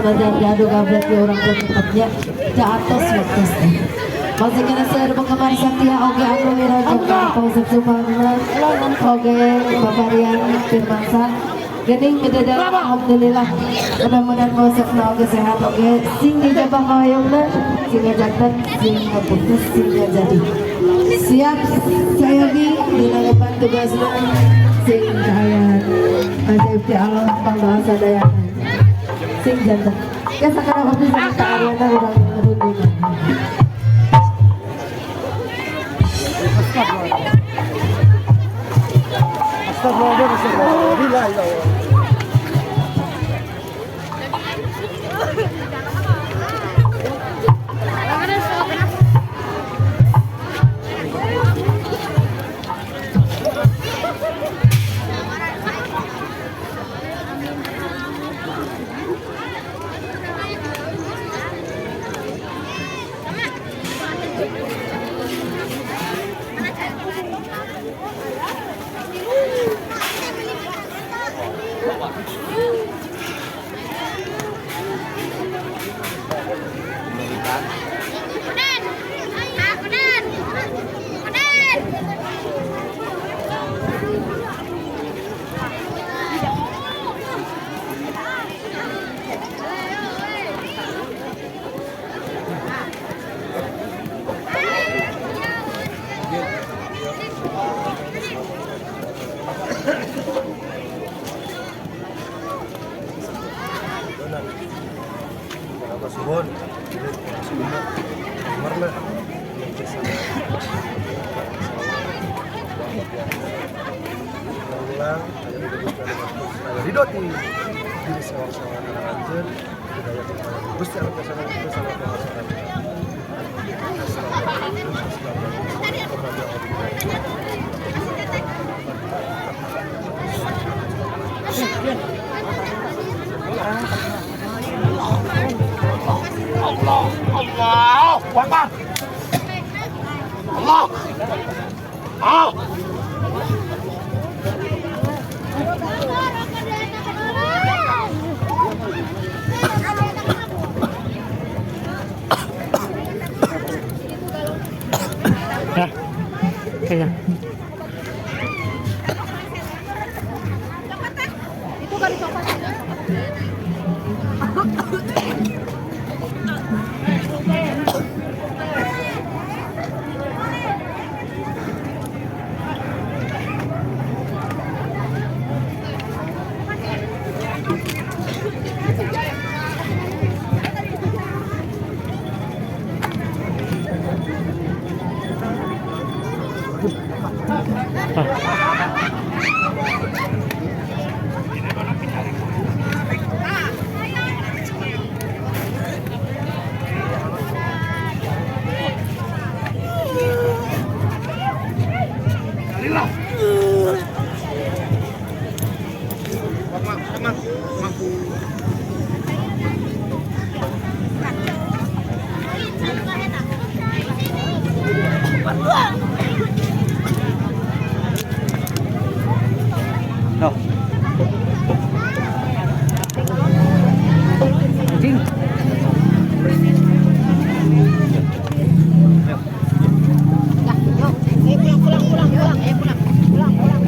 Sanajan diadu gablek di urang teh tetepnya atos waktos teh. Masih kena seueur penggemar setia oge anu wirajeng ka Pak Usep Suparna oge Bapak Rian Firmansyah. Gening gede alhamdulillah, mudah-mudahan Pak Usep oge sehat oge sing dijabah hoyongna, sing ngajanten, sing ngaputus, sing jadi siap sayogi dina ngeban tugasna, sing kaayaan ajaib ti Allah, pangdoa sadayana sing janten ya. Sekarang waktu sama Kak Ariana urang rundingan. Astagfirullah, astagfirullah. La ilaha illallah. Kudan. Ah, kudan. Kudan. Kenapa suhun? Marna. Ulang, ridho ti diri sawang-sawangan anjeun hidayah kepada Gusti Allah sama sama. Allah Allah Akbar Allah. Ah. Ya, kayaknya. Itu kan coklat. No. Anjing. Pulang, pulang, pulang, pulang, ayo pulang. Pulang, pulang.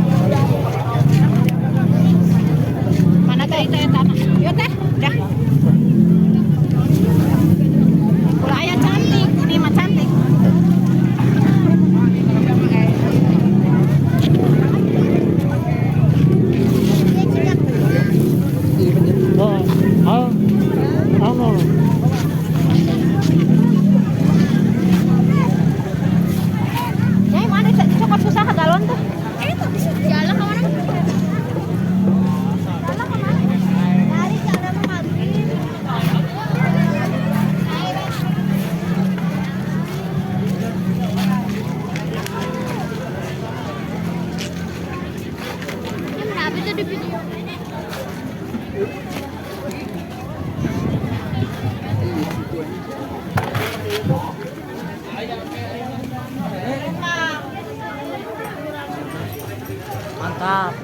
Mana teh itu tanah? Yuk teh, udah. Pulang ayah cantik, ini mah cantik. Oh, oh, oh. Nyai mana coklat susah ke galon tuh? Itu jalan kemana? Jalan kemana? Dari jalan kemana? Ini itu di video. Mantap.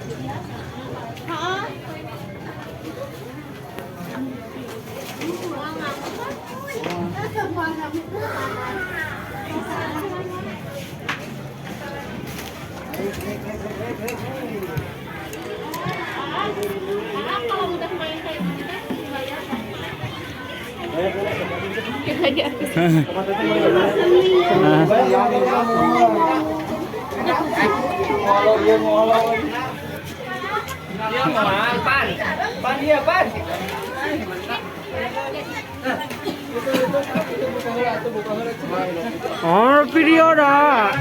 Kalau udah main kayak gitu bayar. Oh, video dah.